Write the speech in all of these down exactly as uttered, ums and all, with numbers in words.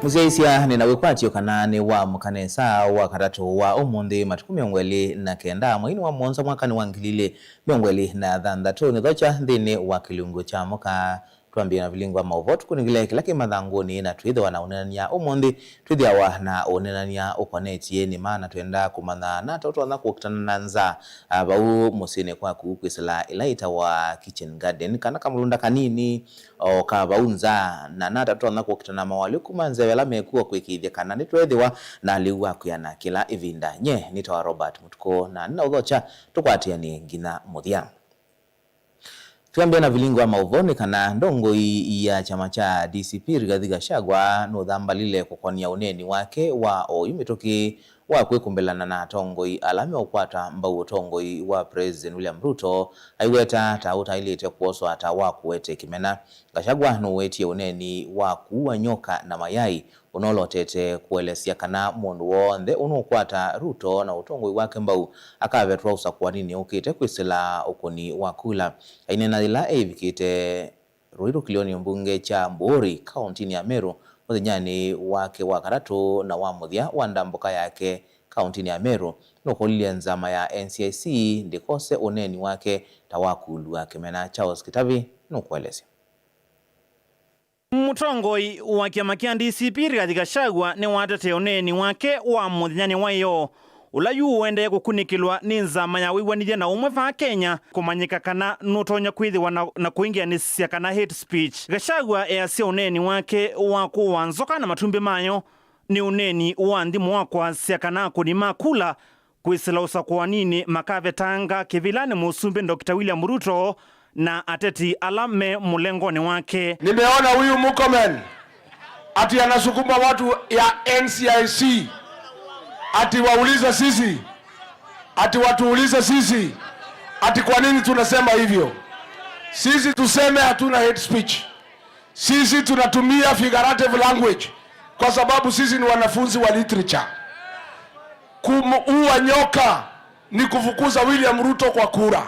Mũsyaĩĩsya, nĩ na wĩkwatyo kana nĩ waamũka nesa wa katatũ wa ũmũnthĩ, matukũ mĩongo ĩlĩ na kenda, mweinĩ wa mũonza, mwakanĩ wa ngili ilĩ mĩongo ĩlĩ na thanthatũ. Nĩthokya nthĩnĩ wa kĩlungu kya mũka. Twambie na vilingi wa maũvoo, tũkunĩkĩle kĩla kĩ mathangũnĩ, na twĩthĩwa na ũneenany'a ũmũnthĩ. Twĩthĩawa na ũneenany'a ũkonetye nĩma, na twenda kũmanya nata ũtonya kũkitana na nza, a, vau mũsyĩnĩ kwaku kwĩsĩla ĩla ĩtawa kitchen garden, kana kamũlũnda kanini o ka vau nza, na nata ũtonya kũkitana mawalĩ kuma nzeve ala mekuo kwĩkĩĩthya kana nĩtweethĩwa na lĩu wa kwĩana kĩla ĩvinda. Nye nĩtawa Robert Mũtukũ, na nĩnaũthokya tũkwatĩanĩe nginya mũthya. Twambĩa na vilingi wa maũvoo nĩ kana ndongoi ya kyama kya D C P Rigathi Gachagua nũthambalile kũkonia ũneeni wake wa oyu mĩtũkĩ wa kwĩkumbĩlana na atongoi ala meũkwata mbau ũtongoi wa President William Ruto, aiweta ta ũtaĩlĩte kwoswa ta wa kũete kĩmena. Gachagua nũwetie ũneeni wa kuua nyoka na mayai ũnolotete kũelesya kana mũndũ w'onthe ũnũkwata Ruto na ũtongoi wake mbau akavetwa ũsakũaninĩ ũkĩte kwĩsĩla ũkũni wa kula. Aineena yĩla eĩvikĩte rũĩ rũkĩlyonĩ mbunge kya Mbuuri, kaũntinĩ ya Meru, mũthenyanĩ wake wa katatũ na wa mũthya wa ndambũka yake kaũntinĩ ya Meru, nũkũlilye nzama ya N C I C ndĩkose ũneeni wake ta wa kũlua kĩmena. Charles Kĩtavi nũkũelesya. Mũtongoi wa kĩama kĩa D C P Rigathi Gachagua nĩwatetee ũneeni wake wa mũthenyanĩ wa ĩyoo, ũla yu ũendee kũkunĩkĩlwa nĩ nzama ya wĩw'anĩthya na ũmwe vaa Kenya, kũmanyĩka kana nũtonya kwĩthĩwa na, na kũingĩanĩsya kana hate speech. Gachagua easya ũneeni wake wa kũũa nzoka na matumbĩ mayo nĩ ũneeni wa nthimo wa kwasya kana akũni ma kula kwĩsĩla ũsakũaninĩ makavetanga kĩvĩlanĩ Mũsumbĩ Doctor William Ruto na ateti ala me mũlengonĩ wake. Nimeona huyu Murkomen ati anasukuma watu ya N C I C ati waulize sisi, ati watuulize sisi, ati kwa nini tunasema hivyo. Sisi tuseme hatuna hate speech. Sisi tunatumia figurative language kwa sababu sisi ni wanafunzi wa literature. Kuua nyoka ni kufukuza William Ruto kwa kura.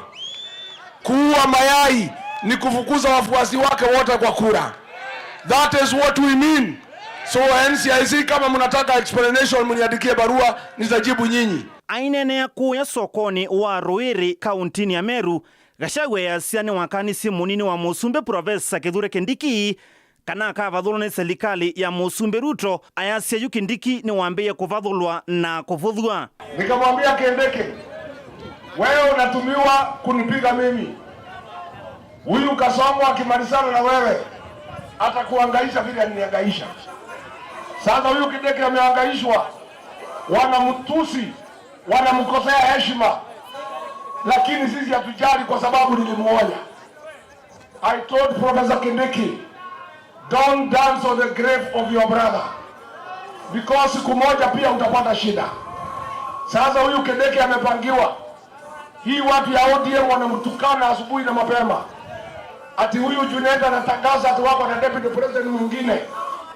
Kuua mayai ni kufukuza wafuasi wake wote kwa kura. That is what we mean. So N C I C, kama mnataka explanation, mniandikie barua, nitajibu nyinyi. Aineenea kũya sokonĩ wa Rũĩrĩ, kaũntinĩ ya Meru, Gachagua easya nĩwakanisye mũnini wa mũsumbĩ Profesa Kithure Kindiki kana akavathũlwa nĩ selikalĩ ya Mũsumbĩ Ruto, ayasya yu Kindiki nĩwambĩĩe kũvathũlwa na kũvũthw'a. Nikamwambia Kindiki, wewe unatumiwa kunipiga mimi. Huyu Kasongo akimalizana na wewe, atakuhangaisha vile alinihangaisha. Sasa huyu Kindiki amehangaishwa, wanamtusi, wanamkosea heshima, lakini sisi hatujali kwa sababu nilimuonya. I told Professor Kindiki, don't dance on the grave of your brother, because siku moja pia utapata shida. Sasa huyu Kindiki amepangiwa. Hii watu ya O D M wanamtukana asubuhi na mapema. Ati huyu Junet anatangaza ati wako na deputy president mwingine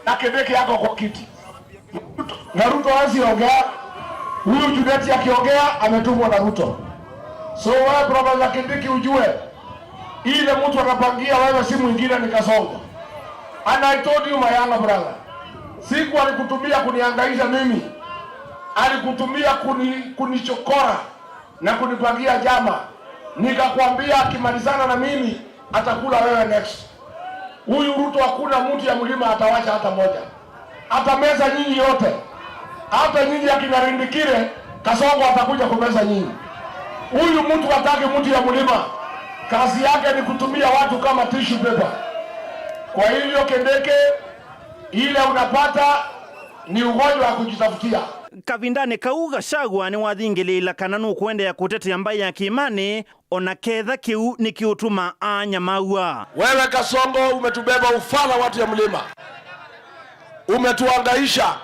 na Kindiki yako kwa kiti. Na Ruto hawezi ongea. Huyu Junet akiongea ametumwa na Ruto. So wewe Professor Kindiki ujue, ile mtu anapangia wewe si mwingine ni Kasongo. And I told you, my younger brother, siku alikutumia kunihangaisha mimi, alikutumia kuni-, kunichokora na kunipangia njama. Nikakwambia akimalizana na mimi atakula wewe next. Huyu Ruto hakuna mtu ya mlima atawacha hata moja. Atameza nyinyi yote. Hata nyinyi akina Rindikire, Kasongo atakuja kumeza nyinyi. Huyu mtu hataki mtu ya mlima. Kazi yake ni kutumia watu kama tissue paper. Kwa hivyo Kindiki, ile unapata ni ugonjwa wa kujitafutia. Kavindanĩ kau, Gachagua nĩwathingĩlĩĩla kana nũkũendeea kũtetea mbaĩ ya Kĩĩmanĩ, o na ketha kĩu nĩkĩũtuma anyamaaw'a. Wewe Kasongo, umetubeba ufala, watu ya mlima. Umetuhangaisha.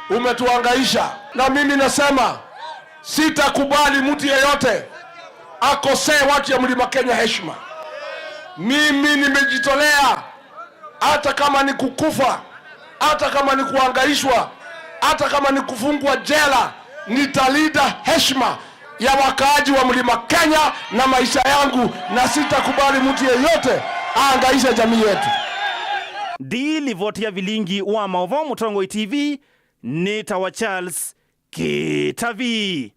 Umetuhangaisha. Na mimi nasema, sitakubali mtu yeyote akosee watu ya Mlima Kenya heshima. Mimi nimejitolea, hata kama ni kukufa, hata kama ni kuhangaishwa, hata kama ni kufungwa jela, nitalinda heshima ya wakaaji wa Mlima Kenya na maisha yangu, na sitakubali mtu yeyote ahangaishe jamii yetu. Ndi livoti ya vilingi wa maũvoo Mũtongoi T V, nĩtawa Charles Kĩtavi.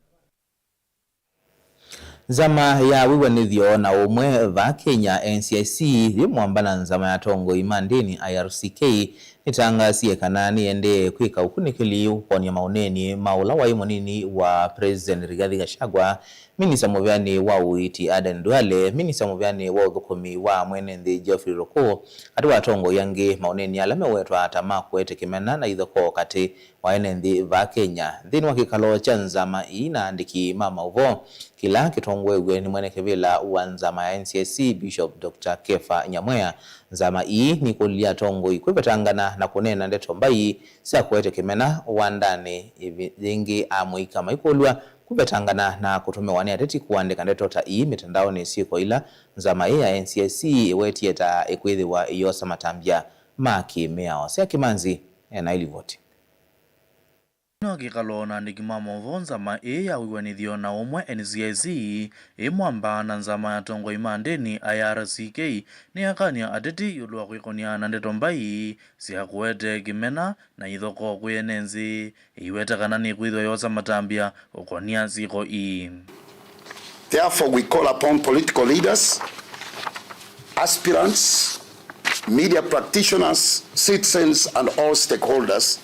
Nzama ya wĩw'anĩthyo na ũmwe vaa Kenya, N C I C, yĩ mwamba na nzama ya atongoi ma ndĩni, I R C K, nĩtangasie kana nĩendee kwĩka ũkunĩkĩli ũkonya maũneeni ma ũla waĩ mũnini wa President Rigathi Gachagua, minista mũveanĩ wa ũiiti Aden Duale, minista mũveanĩ wa ũthũkũmi wa mwene nthĩ Geoffrey Ruku, katĩ wa atongoi angĩ maũneeni ala mewetwa ta ma kũete kĩmena na ithokoo katĩ wa ene nthĩ vaa Kenya. Nthĩnĩ wa kĩkalo kya nzama ii na aandĩki ma maũvoo kĩla kĩtongoew'e nĩ mwene kĩvĩla wa nzama ya N C I C, Bishop Doctor Kefa Nyamweya, nzama ii nĩkũlilye atongoi kwĩvetangana na kũneena ndeto mbai sya kũete kĩmena wandanĩ. Ĩvi yĩngĩ amũika maikũlw'a kwĩvetangana na kũtũmĩwa nĩ ateti kũandĩka ndeto ta ii mĩtandaonĩ syĩko ila nzama ĩĩ ya N C I C ĩwetie ta ĩkwĩthĩwa ĩyosa matambya ma kĩ-mĩao. Sea Kĩmanzi ena ĩlivoti. Nthĩnĩ wa kĩkalo na andĩki ma maũvoo, nzama ĩĩ ya wĩw'anĩthyo na ũmwe, N C I C, ĩ mwamba na nzama ya atongoi ma ndĩni, I R C K, nĩyakany'a ateti ĩũlũ wa kwĩkony'a na ndeto mbai sya kũete kĩmena na ithokoo kwĩ ene nthĩ, ĩiweta kana nĩkwĩthĩwa yosa matambya ũkonia syĩko ii. Therefore, we call upon political leaders, aspirants, media practitioners, citizens, and all stakeholders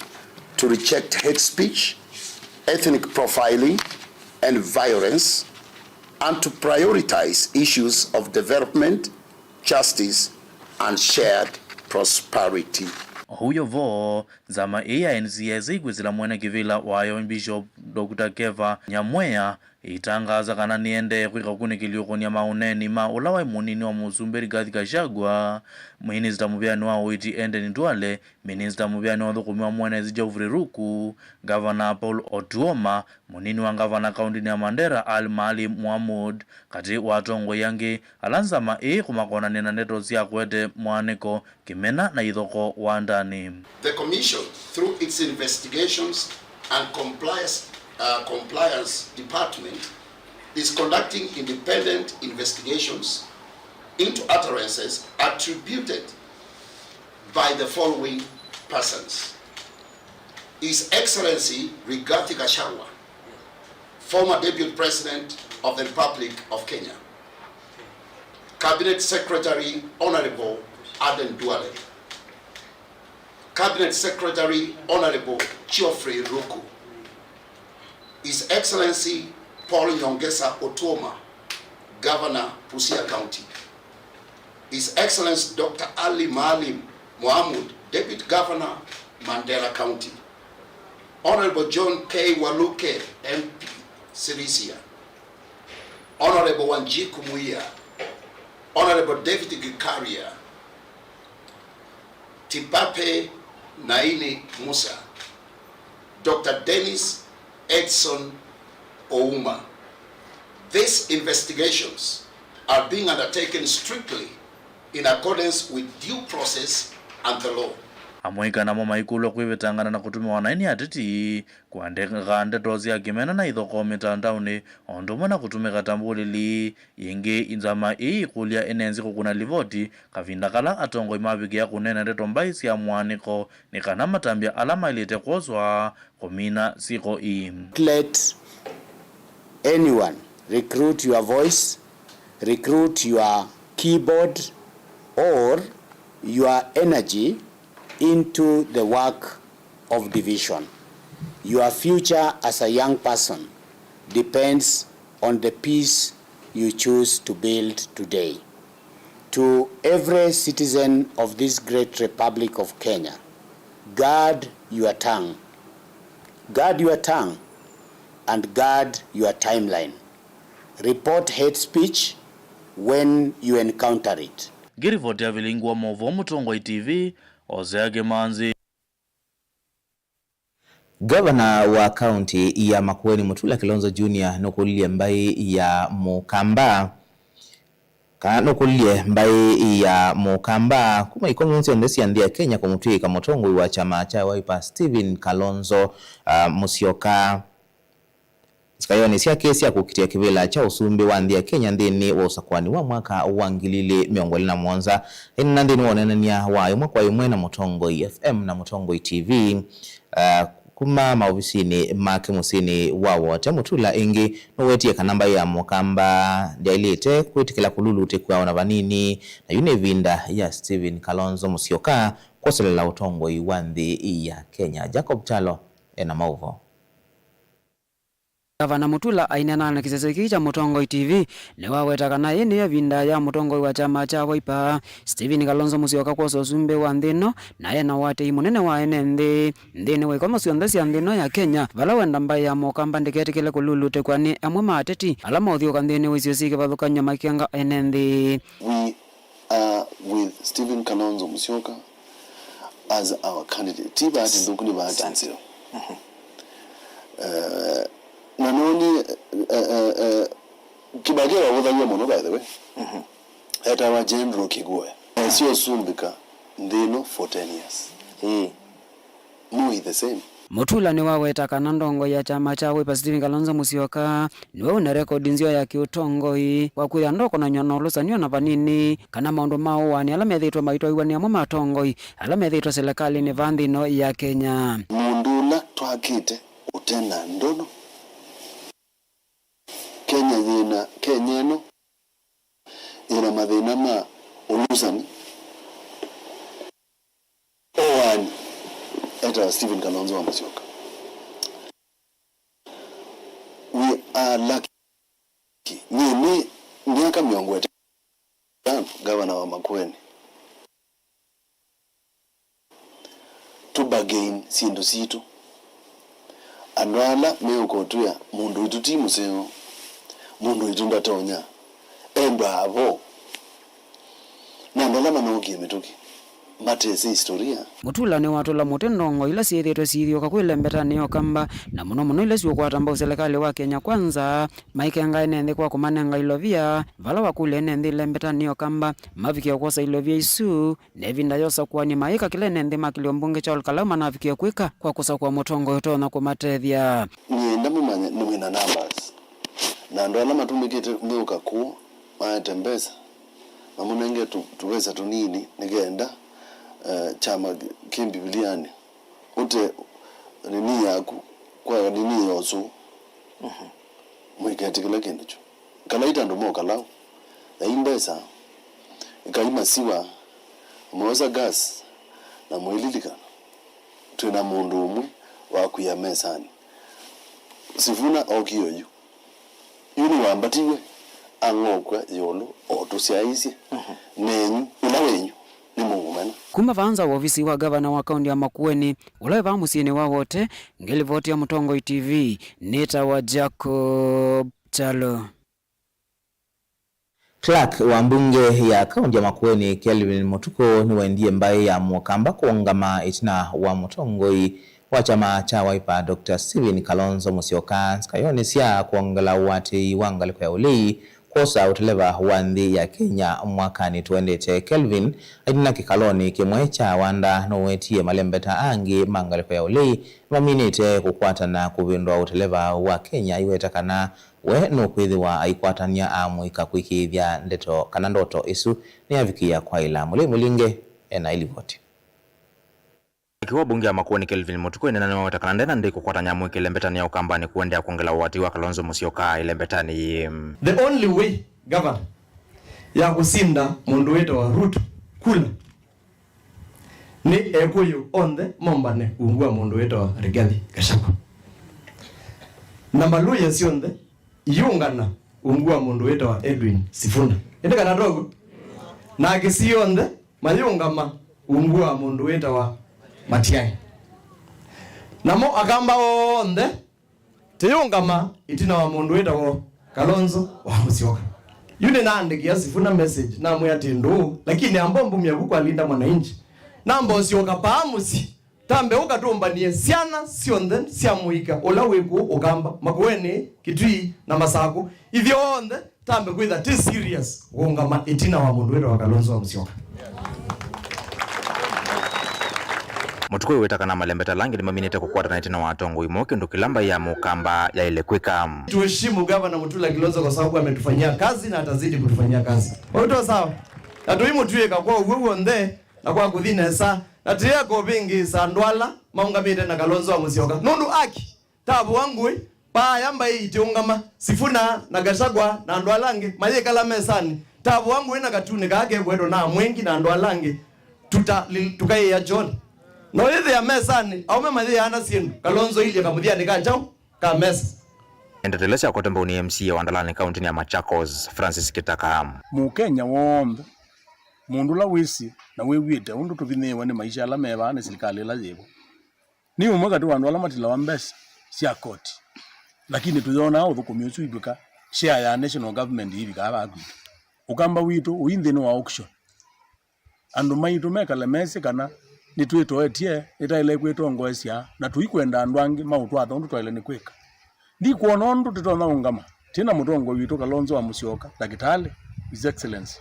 to reject hate speech, ethnic profiling, and violence, and to prioritize issues of development, justice, and shared prosperity. Oyu vo, nzama ĩĩ ya N C I C kwĩsĩla mwene kĩvĩla wayo, Bishop Doctor Kefa Nyamweya, ĩitangaasa kana nĩendee kwĩka ũkunĩkĩli ũkonia maũneeni ma ũla waĩ mũnini wa mũsumbĩ Rigathi Gachagua, minista mũveanĩ wa ũiiti Aden Duale, minista mũveanĩ wa ũthũkũmi wa mwene nthĩ Geoffrey Ruku, ngavana Paul Otuoma, mũnini wa ngavana kaũntĩnĩ ya Mandera Ali Maalim Mohamud, katĩ wa atongoi angĩ ala nzama ĩĩ kũmakonanĩa na ndeto sya kũete mwanĩko, kĩmena na ithokoo wandanĩ. The Commission, through its Investigations and Compliance, uh, Compliance Department, is conducting independent investigations into utterances attributed by the following persons: His Excellency Rigathi Gachagua, former Deputy President of the Republic of Kenya, Cabinet Secretary Honorable Aden Duale, Cabinet Secretary Honorable Geoffrey Ruku, His Excellency Paul Nyongesa Otuoma, Governor, Busia County, His Excellency Doctor Ali Maalim Mohamud, Deputy Governor, Mandera County, Honorable John K Waluke, M P, Sirisia, Honorable Wanjiku Muya, Honorable David Gikaria, Tipape Naini Musa, Doctor Dennis Edson Ouma. These investigations are being undertaken strictly in accordance with due process and the law. Amũika namo maikũlw'a kwĩvetangana na kũtũmĩwa naĩ nĩ ateti kũandĩka ndeto sya kĩmena na ithokoo mĩtandaonĩ, o ũndũ ũmwe na kũtũmĩka ta mbũlĩli. Yĩngĩ, nzama ĩĩ ĩkũlya ene nthĩ kũkũna livoti kavinda kala atongoi mavikĩa kũneena ndeto mbai sya mwanĩko nĩ kana matambya ala maĩlĩte kwoswa kũmina syĩko ii. Let anyone recruit your voice, recruit your keyboard or your energy into the work of division. Your future as a young person depends on the peace you choose to build today. To every citizen of this great Republic of Kenya, guard your tongue. Guard your tongue and guard your timeline. Report hate speech when you encounter it. Ngĩrivoti ya vilingi wa maũvoo Mũtongoi T V, Hosea Kĩmanzi. Gavana wa kaunti ya Makueni, Mutula Kilonzo Junior, nũkũlilye mbaĩ ya Mũkamba, kana nũkũlilye mbaĩ ya Mũkamba kuma ikomio syonthe sya nthĩ ya Kenya kũmũtw'ĩĩka mũtongoi wa kyama kya Wiper, Stephen Kalonzo, ah, Musyoka. Nzikayonĩ syake sya kũkitĩa kĩvĩla kya ũsumbĩ wa nthĩ ya Kenya nthĩnĩ wa ũsakũani wa mwaka wa ngili ilĩ mĩongo ĩlĩ na mũonza, aineena nthĩnĩ wa ũneenany'a wa ĩmwe kwa ĩmwe na Mũtongoi F M na Mũtongoi T V, uh, kuma maovisinĩ make mũsyĩnĩ wa Wote, Mutula ĩngĩ nũwetie kana mbaĩ ya Mũkamba ndyaĩlĩte kwĩtĩkĩla kũlulutĩkw'a o na vanini, na yu nĩ ĩvinda ya Stephen Kalonzo Musyoka kwoselela ũtongoi wa nthĩ ya Kenya. Jacob Kyalo ena maũvoo. Gavana Mutula aineena na kĩsese kĩĩ kya Mũtongoi T V, nĩwaweta kana ĩĩ nĩyo ĩvinda ya mũtongoi wa kyama kya Wiper, Stephen Kalonzo Musyoka, kwosa ũsumbĩ wa nthĩ ĩno, na ena ũatĩĩi mũnene wa ene nthĩ nthĩnĩ wa ikomo syonthe sya nthĩ ĩno ya Kenya, vala wenda mbaĩ ya Mũkamba ndĩketĩkĩle kũlulutĩkw'a nĩ amwe ma ateti ala maũthyũũka nthĩnĩ wa isio syĩ kĩvathũkany'o makenga ene nthĩ. We are with Stephen Kalonzo Musyoka as our candidate. Ti bahati nthũku, nĩ bahati nzeo. Eh, na noni, eh, eh, eh, Kibaki wavũthaw'a mũno, by the way. Etawa General Kigwe. Esio sumbĩka nthĩ ĩno for ten years. Ĩĩ. Moi the same. Mutula nĩwaweta kana ndongoi ya kyama kya Wiper Stephen Kalonzo Musyoka nĩwe wĩ na rekodi nzeo ya kĩũtongoi wa kwĩthĩa ndokonany'a na ũlũsani o na vanini, kana maũndũ ma ũaani ala methĩĩtwe maitwaĩw'a nĩ amwe ma atongoi ala methĩĩtwe selekalĩnĩ vaa nthĩ ĩno ya Kenya. Mũndũ ũla twakĩte ũte na ndono. Kenya yĩna, Kenya ĩno yĩna mathĩna ma ũlũsani, ũaani, etawa Stephen Kalonzo wa Musyoka. We are lucky. Nyie nĩ myaka mĩongo ĩtano gavana wa Makueni. Tũ bargain syĩndũ sitũ. Andũ ala meũka ũtwĩa mũndũ witũ ti mũseo, mũndũ witũ ndatonya, endwa avo. Na andũ ala manookie mĩtũkĩ matesĩ historia. Mutula nĩwatũla mũtĩ ndongoi ila syĩthĩĩtwe siithyũũka kwĩ lembetanĩ ya Ũkamba, na mũno mũno ila siũkwata mbau selekalĩ wa Kenya Kwanza, maikenga ene nthĩ kwa kũmanenga ilovia, vala wakũlya ene nthĩ lembetanĩ ya Ũkamba mavikĩe kwosa ilovia isu, na ĩvinda ya ũsakũani mayĩka kĩla ene nthĩ ma kĩlio mbunge kya Ol Kalou manavikĩe kwĩka kwa kũsakũa mũtongoi ũtonya kũmatethya. Nĩenda mũmanye nĩmwĩna numbers. Na andũ ala matũmĩkĩte meũka kũũ maete mbesa, mamũnenge tũ-, tũvesa tũnini nĩ kenda, eh, kyama kĩ Mbivilianĩ ũte nini yaku kwa nini ya ũsũũ. Mwĩketĩkĩla kĩndũ kyu. Kalai ta andũ ma Ol Kalou. Yai mbesa, ĩkai masiwa, mweosa gas, na mwĩlilikana, twĩ na mũndũ ũmwe wa kwia mesanĩ. Sifuna okie oyu. Yu nĩwambatiwe ang'okw'a ĩũlũ o tũsyaĩĩsye. Nenyu, ũla wenyu, nĩ mũmũmena. Kuma vaa nza wa ovisi wa gavana wa kaunti ya Makueni, ũla wĩ vaa mũsyĩnĩ wa Wote, ngĩlivoti ya Mũtongoi T V, nĩtawa Jacob Kyalo. Clerk wa mbunge ya kaunti ya Makueni, Kelvin Mutuku, nĩwendie mbaĩ ya Mũkamba kũũngama ĩtina wa mũtongoi wa kyama kya Wiper, Doctor Stephen Kalonzo Musyoka, nzikayonĩ sya kwongela ũatĩĩi wa ngalĩko ya ũlei kwosa ũteleva wa nthĩ ya Kenya mwakanĩ tũendete. Kelvin, aineena kĩkalonĩ kĩmwe kya wanda, nũwetie malembeta angĩ ma ngalĩko ya ũlei nĩmaminĩte kũkwatana kũvĩndũa ũteleva wa Kenya, aiweta kana we nũkwĩthĩwa aikwatany'a amũika kwĩkĩĩthya ndeto kana ndoto ĩsu nĩyavikĩĩa kwaĩla. Mũlei Mũlinge ena ĩlivoti. Clerk wa mbunge ya Makueni Kelvin Mutuku aineena nĩwaweta kana ndena ndĩ kũkwatany'a amũika lembetanĩ ya Ũkambanĩ kũendeea kwongela ũatĩĩi wa Kalonzo Musyoka ĩlembetanĩ yĩĩ. The only way, Governor, ya kũsinda mũndũ wĩtawa Ruto kula nĩ Ekũyũ onthe mombane ungu wa mũndũ wĩtawa Rigathi Gachagua. Na malũya syonthe iũngana ungu wa mũndũ wĩtawa Edwin Sifuna. Ĩndĩ kana togu? Na Akisii onthe mayũngama ungu wa mũndũ wĩtawa Matiang'i. Namo Akamba onthe tũyũngama ĩtina wa mũndũ wĩtawa Kalonzo wa Musyoka. Yu nĩnaandĩkĩa Sifuna message, namwĩa atĩ ndũũ, lakini amba ũmbumya vu kwa Linda Mwananchi. Namba ũsyoka paa mũsyĩ, tambe ũkatũmbanie syana syonthe sya mũika ũla wĩ kũũ Ũkamba, Makueni, Kitui na Masakũ, ithyonthe tambe kwĩtha tĩ serious kũũngama ĩtina wa mũndũ wĩtawa Kalonzo wa Musyoka. Mũtuku ũyũ wĩta kana malembeta ala angĩ nĩmaminĩte kũkwatana ĩtina wa atongoi moo kĩndũ kĩla mbaĩ ya Mũkamba yaĩle kwĩka. Tuheshimu Gavana Mutula Kilonzo kwa sababu ametufanyia kazi na atazidi kutufanyia kazi. Kwa hiyo sawa. Na tũimũtw'ĩka kwa ũw'o w'onthe na kwa kũthi nesa. Na tĩya kũvĩngĩĩsa andũ ala maũngamĩte na Kalonzo wa Musyoka. Nũndũ aki, tavũa ngũĩ, paaya mbaĩ itiũngama, Sifuna na Gachagua na andũ ala angĩ mayĩkala mesanĩ, tavũa ngũĩ na katunĩ kaa kekũetwa na Amwengi na andũ ala angĩ, tuta-, li-, tũkaĩĩa John. No yĩthĩa mesanĩ, aũme mayĩaana syĩndũ, Kalonzo ilye kamũthyanĩ ka kyaũ? Ka mesa. Ndeto ila syakwete mbau nĩ M C A wa Ndalani kauntinĩ ya Machakos, Francis Kitaka. Mũkenya w'onthe, mũndũ ũla wĩsĩ na wĩw'ĩte ũndũ tũvinyĩĩwe nĩ maisha ala me vaa nĩ silikalĩ ĩla yĩvo. Nĩ ũmwe katĩ wa andũ ala matilawa mbesa sya koti, lakini tũyonaa ũthũkũmi ũsu itw'ĩka share ya national government yĩvikaa vaa kwitũ. Ũkamba witũ ũi nthĩnĩ wa auction. Andũ maitũ mekale mesĩ kana nĩtwĩtoetye, nĩtaĩle kwĩtongoesya, na tũikwenda andũ angĩ maũtwatha ũndũ twaĩle nĩ kwĩka. Ndikwona ũndũ tũtonya ũngama twĩ na mũtongoi witũ Kalonzo wa Musyoka, Ndakĩtalĩ, His Excellency.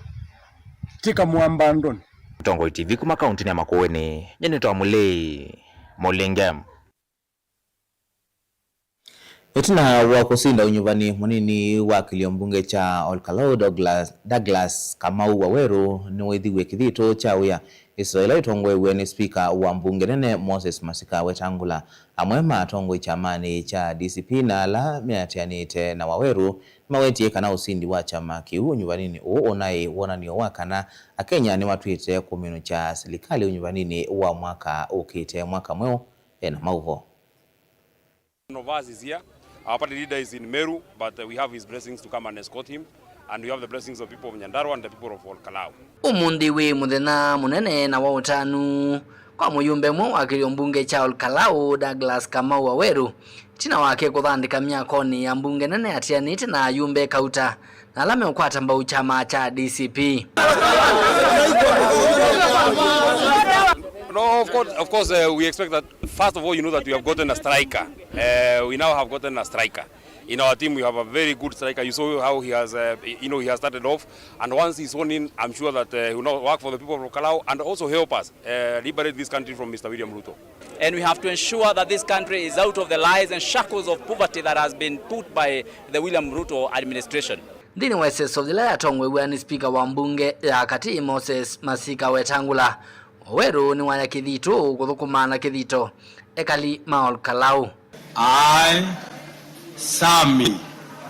Tĩka mwamba andũnĩ. Mũtongoi T V kuma kauntinĩ ya Makueni, nyie nĩtawa Mũlei Mũlinge. Ĩtina wa kũsinda ũnyuvani, mũnini wa kĩlio mbunge kya Ol Kalou, Douglas, Douglas Kamau Waweru, nĩwĩthiw'e kĩthitũ kya wĩa ĩseo ĩla ĩtongoew'e nĩ spika wa mbunge nene Moses Masika Wetangula. Amwe ma atongoi kyamanĩ kya D C P na ala meatĩanĩte na Waweru nĩmawetie kana ũsindi wa kyama kĩu ũnyuvaninĩ ũũ ũnaĩ wonany'o wa kana Akenya nĩmatw'ĩte kũminũkya silikalĩ ũnyuvaninĩ wa mwaka ũkĩte, mwaka mweũ. Ena maũvoo. One of us is here. Our party leader is in Meru, but, uh, we have his blessings to come and escort him, and we have the blessings of people of Nyandarua and the people of Ol Kalou. Ũmũnthĩ wĩ mũthenya mũnene na wa ũtanu kwa mũyumbe ũmwe wa kĩlio mbunge kya Ol Kalou, Douglas Kamau Waweru, ĩtina wake kũthandĩka myakonĩ ya mbunge nene atianĩte na ayumbe kauta na ala meũkwata mbau kyama kya D C P. No, of course, of course, uh, we expect that, first of all, you know that we have gotten a striker. Uh, we now have gotten a striker. In our team, we have a very good striker. You saw how he has, uh, you know, he has started off. And once he's sworn in, I'm sure that, uh, he will now work for the people of Kalau and also help us, uh, liberate this country from Mister William Ruto. And we have to ensure that this country is out of the lies and shackles of poverty that has been put by the William Ruto administration. Nthĩnĩ wa ĩseso yĩla yatongoew'a nĩ spika wa mbunge ya katĩ Moses Masika Wetangula, Waweru nĩwaya kĩthitũ kũthũkũma na kĩthito ekali ma Ol Kalou. I, Sami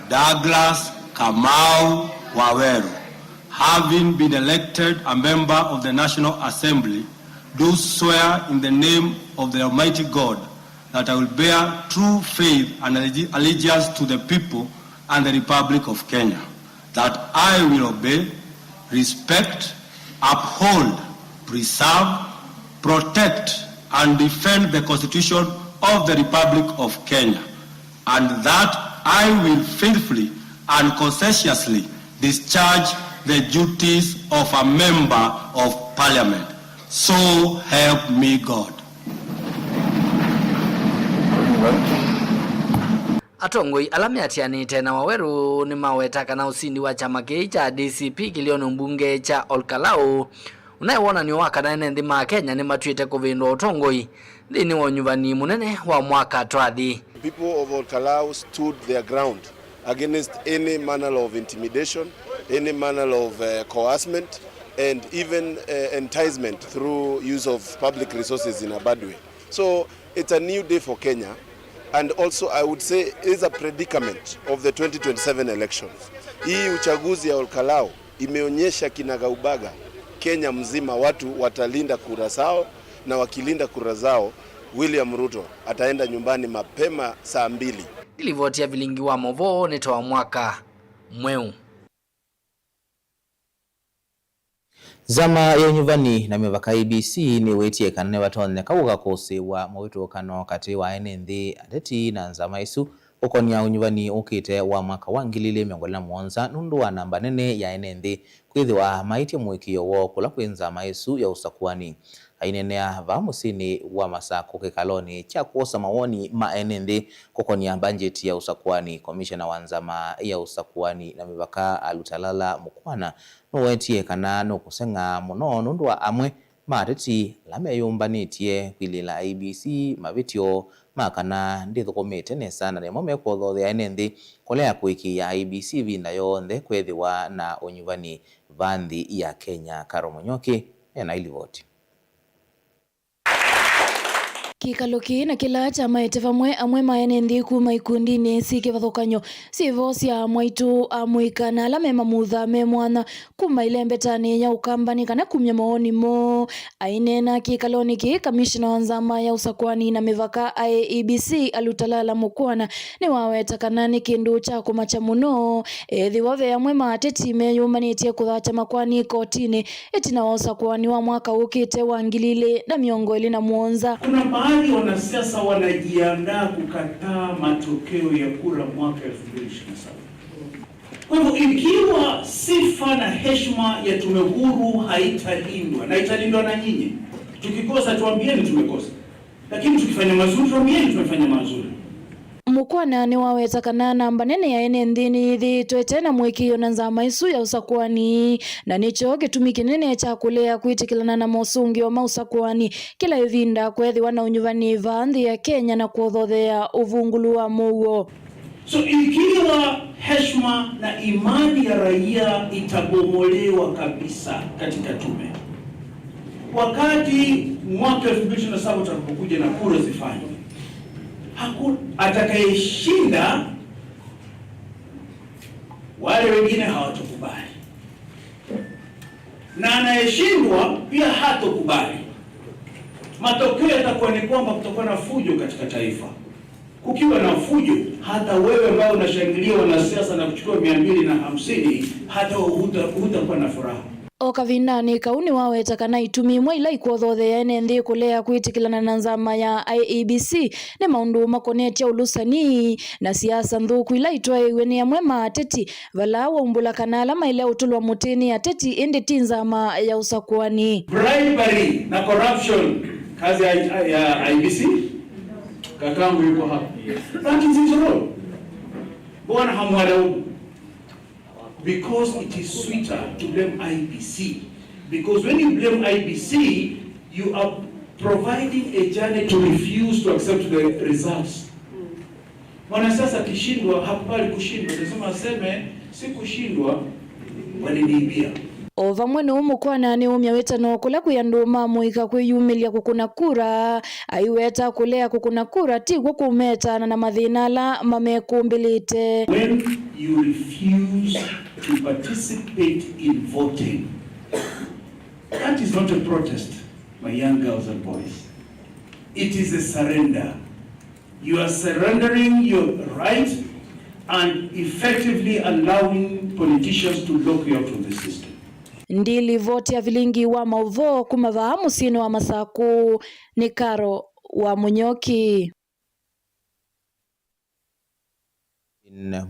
Douglas Kamau Waweru, having been elected a member of the National Assembly, do swear in the name of the Almighty God that I will bear true faith and allegi-, allegiance to the people and the Republic of Kenya, that I will obey, respect, uphold, preserve, protect, and defend the Constitution of the Republic of Kenya, and that I will faithfully and conscientiously discharge the duties of a member of parliament. So help me God. Atongoi ala meatianĩte na Waweru nĩmaweta kana ũsindi wa kyama kĩĩ kya D C P kĩlionĩ mbunge kya Ol Kalou ũnaĩ wonany'o wa kana ene nthĩ ma Kenya nĩmatw'ĩte kũvĩndũa ũtongoi nthĩnĩ wa ũnyuvani mũnene wa mwaka twathi. People of Ol Kalou stood their ground against any manner of intimidation, any manner of, uh, coercement, and even, uh, enticement through use of public resources in a bad way. So it's a new day for Kenya, and also I would say is a predicament of the twenty twenty-seven elections. Hii uchaguzi ya Ol Kalou imeonyesha kinagaubaga Kenya mzima watu watalinda kura zao, na wakilinda kura zao, William Ruto ataenda nyumbani mapema saa mbili. Nĩ livoti ya vilingi wa movoo nĩ toa mwaka mweũ. Nzama ya ũnyuvani na mĩvaka, I E B C, nĩwĩtie kana nĩvatonyeka kũka kũsĩĩwa mũvĩtũkano katĩ wa ene nthĩ, ateti, na nzama ĩsu ũkonia ũnyuvani ũkĩte wa mwaka wa ngili ilĩ mĩongo ĩlĩ na mũonza nũndũ wa namba nene ya ene nthĩ kwĩthĩwa maĩtye mũĩkĩĩo woo kũla kwĩ nzama ĩsu ya ũsakuani. Aineenea vaa mũsyĩnĩ wa Masakũ kĩkalonĩ kya kwosa mawoni ma ene nthĩ kũkonia mbanjeti ya ũsakuani, komishena wa nzama ya ũsakuani na mĩvaka, Alutalala Mukwana, nũwetie kana nũkũseng'a mũno nũndũ wa amwe ma ateti ala meyũmbanĩtye kwilĩĩla I E B C mavĩtyo ma kana ndĩthũkũmĩte nesa na nĩmo mekwothothea ene nthĩ kũlea kũĩkĩĩa I E B C ĩvinda yonthe kwĩthĩwa na ũnyuvani vaa nthĩ ya Kenya. Karo Mũnyoki ena ilivoti. Kĩkalo kĩĩ na kĩla kyamaete vamwe amwe ma ene nthĩ kuma ikundinĩ syĩ kĩvathũkany'o syĩ vo sya mwaitũ amũika na ala me mamutha me mwanya kuma ĩlembetanĩ ya Ũkamba nĩ kana kumya mawoni moo. Aineena kĩkalonĩ kĩĩ, kamishina wa nzama ya ũsakũani na mĩvaka, I E B C, Alutalala Mũkwana, nĩwaweta kana nĩ kĩndũ kya kũmakya mũno ethĩwa ve amwe ma ateti meyũmbanĩtye kũthakya makoani kotinĩ ĩtina wa ũsakũani wa mwaka ũkĩte wa ngili ilĩ na mĩongo ĩlĩ na mũonza. Kuna baadhi ya wanasiasa wanajiandaa kukataa matokeo ya kura mwaka elfu mbili ishirini na saba. Kwa hivyo, ikiwa sifa na heshima ya Tume Huru haitalindwa, na italindwa na nyinyi, tukikosa tuambieni tumekosa, lakini tukifanya mazuri tuambieni tumefanya mazuri. Mũkwana nĩwaweta kana namba nene ya ene nthĩ nĩyĩthĩĩtwe ĩte na mũĩkĩĩo na nzama ĩsu ya ũsakũani, na nĩkyo kĩtumi kĩnene kya kũlea kwĩtĩkĩlana na mosũngĩo ma ũsakũani kĩla ĩvinda kwethĩwa na ũnyuvani vaa nthĩ ya Kenya na kwothothea ũvungũlu wa mũuo. So ikiwa heshima na imani ya raia itabomolewa kabisa katika tume, wakati mwaka elfu mbili ishirini na saba utakapokuja na kura zifanywe, haku-, atakayeshinda, wale wengine hawatokubali, na anayeshindwa pia hatokubali. Matokeo yatakuwa ni kwamba kutakuwa na fujo katika taifa. Kukiwa na fujo, hata wewe ambaye unashangilia wanasiasa na kuchukua mia mbili na hamsini, hata huta-, hutakuwa na furaha. O kavindanĩ kau nĩwaweta kana itumi imwe ila ikwothothea ene nthĩ kũlea kwĩtĩkĩlana na nzama ya I E B C nĩ maũndũ makonetye ũlũsani na siasa nthũku ila itwaĩiw'e nĩ amwe ma ateti, vala waumbũla kana ala maĩle ũtũlwa mũtĩ nĩ ateti ĩndĩ ti nzama ya ũsakũani. Bribery na corruption, kazi ya, ya I E B C. Kakangu yuko hapa. That is his role. Mbona hamwalaumu? Because it is sweeter to blame I E B C. Because when you blame I E B C, you are providing a journey to refuse to accept the results. Mwanasiasa akishindwa, hakubali kushindwa, lazima aseme, "Sikushindwa, waliniibia." O vamwe nũu Mũkwana nĩumya wĩtano kũla kwĩ andũ ma mũika kwĩyumĩlya kũkũna kura, aiweta kũlea kũkũna kura ti kw'o kũmetana na mathĩna ala mamekũmbĩlĩte. When you refuse to participate in voting, that is not a protest, my young girls and boys. It is a surrender. You are surrendering your right and effectively allowing politicians to lock you out of the system. Ndilivoti ya vilingi wa maũvoo kuma vaa mũsyĩnĩ wa Masakũ nĩ Karo wa Mũnyoki.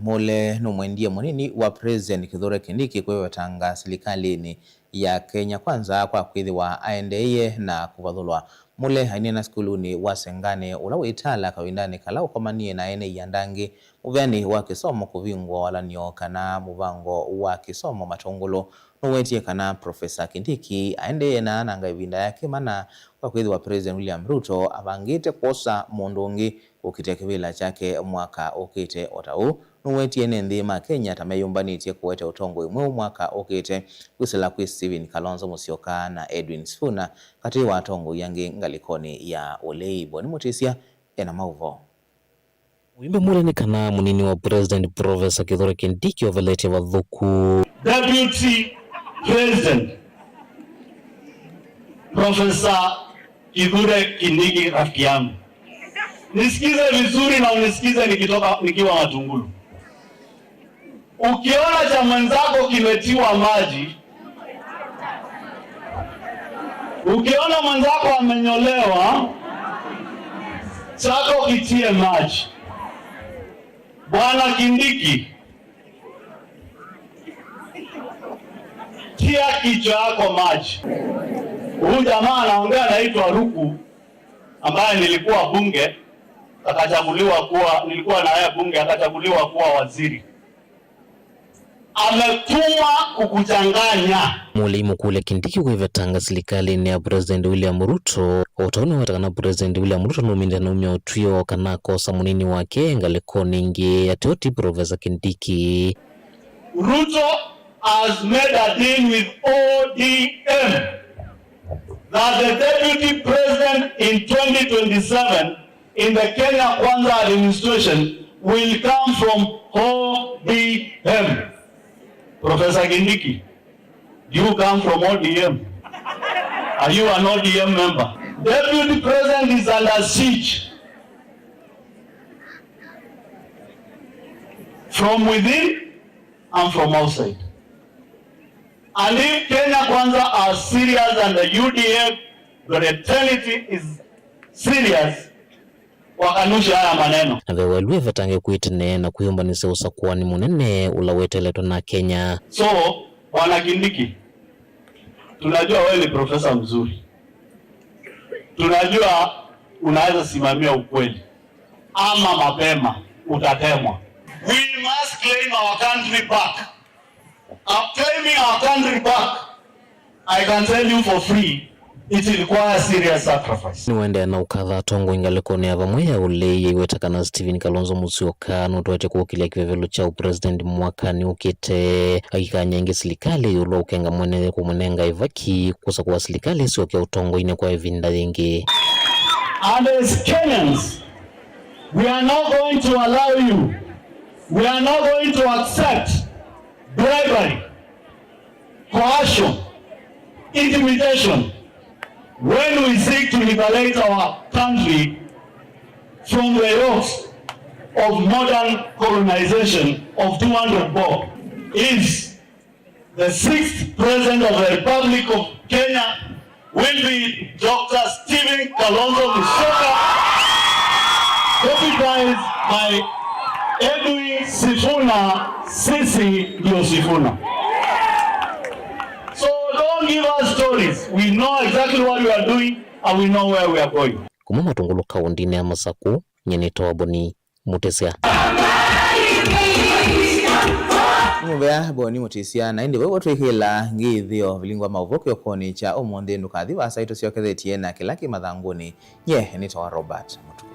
Mule nũmwendie mũnini wa President Kithure Kindiki kwĩvetanga silikalĩnĩ ya Kenya Kwanza kwa kwĩthĩwa aendeeie na kũvathũlwa. Mule aineena sukulunĩ wa Sengani, ũla wĩ Tala, kavindanĩ kala ũkomanie na ene ianda angĩ mũvĩanĩ wa kĩsomo kũvingwa walan'yo kana mũvango wa kĩsomo Matũngũlũ, nũwetie kana Professor Kindiki aendeee na ananga ĩvinda yake mana kwa kwĩthĩwa President William Ruto avangĩte kwosa mũndũ ũngĩ kũkitĩa kĩvĩla kyake mwaka ũkĩte. O ta ũu, nũwetie ene nthĩ ma Kenya ta meyũmbanĩtye kũete ũtongoi mweũ mwaka ũkĩte kwĩsĩla kwĩ Stephen Kalonzo Musyoka na Edwin Sifuna, katĩ wa atongoi angĩ ngalĩkonĩ ya ũlei. Boni Mũtĩsya ena maũvoo. Mũimbe mũle nĩ kana mũnini wa President Professor Kithure Kindiki oveletye vathũku. Deputy President Professor Kithure Kindiki, rafiki yangu, nisikize vizuri na unisikize nikitoka, nikiwa Matungulu. Ukiona cha mwenzako kimetiwa maji, ukiona mwenzako amenyolewa, chako kitie maji. Bwana Kindiki, tia kichwa yako maji. Huyu jamaa anaongea anaitwa Ruku, ambaye nilikuwa bunge, akachaguliwa kuwa, nilikuwa na yeye bunge, akachaguliwa kuwa waziri. Ametumwa kukuchanganya. Mũlei mũkũlya Kindiki kwĩvetanga silikalĩnĩ ya President William Ruto, o ta ũu nĩweta kana President William Ruto nũmĩte naumya ũtw'ĩo kana akosa mũnini wake ngalĩkonĩ ĩngĩ, ateo ti Professor Kindiki. Ruto has made a deal with O D M that the deputy president in twenty twenty-seven in the Kenya Kwanza administration will come from O D M. Professor Kindiki, do you come from O D M? Are you an O D M member? Deputy president is under siege from within and from outside. And if Kenya Kwanza are serious and the U D F fraternity is serious, wakanushe haya maneno. Na ve waĩlu evetange kwĩ tene na kwĩyũmbanĩsya ũsakũani mũnene ũla weteletwe na Kenya. So, Bwana Kindiki, tunajua wewe ni profesa mzuri. Tunajua unaweza simamia ukweli. Ama mapema utatemwa. We must claim our country back. Of claiming our country back, I can tell you for free, it requires serious sacrifice. Nĩwaendeea na ũkatha atongoi ngalĩkonĩ ya vamwe ya ũlei, aiweta kana Stephen Kalonzo Musyoka nũtwaĩte kũkĩlya kĩvevelo kya ũpresident mwakanĩ ũkĩte, akikany'a ĩngĩ silikalĩ ĩũlũ wa ũkenga mwene kũmũnenga ĩvaki kũsakũa silikalĩ ĩsyoke ũtongoinĩ kwa ĩvinda yĩngĩ. And as Kenyans, we are not going to allow you, we are not going to accept bribery, coercion, intimidation when we seek to liberate our country from the yokes of modern colonization of two hundred bob. Is the sixth President of the Republic of Kenya will be Doctor Stephen Kalonzo Musyoka, deputized by Edwin Sifuna, sisi ndio Sifuna. So don't give us stories. We know exactly what we are doing and we know where we are going. Kuma Matungulu kaũndĩnĩ ya Masakũ, nyie nĩtawa Boni Mũtĩsya. Nĩ mũvea Boni Mũtĩsya, na ĩndĩ vau twĩkĩla ngĩthĩo vilingwa maũvoo kĩokonĩ kya ũmũnthĩ. Ndũkathi vaasa, ĩtũsyokethetye na kĩla kĩ mathangũnĩ. Nyie nĩtawa Robert Mũtuku.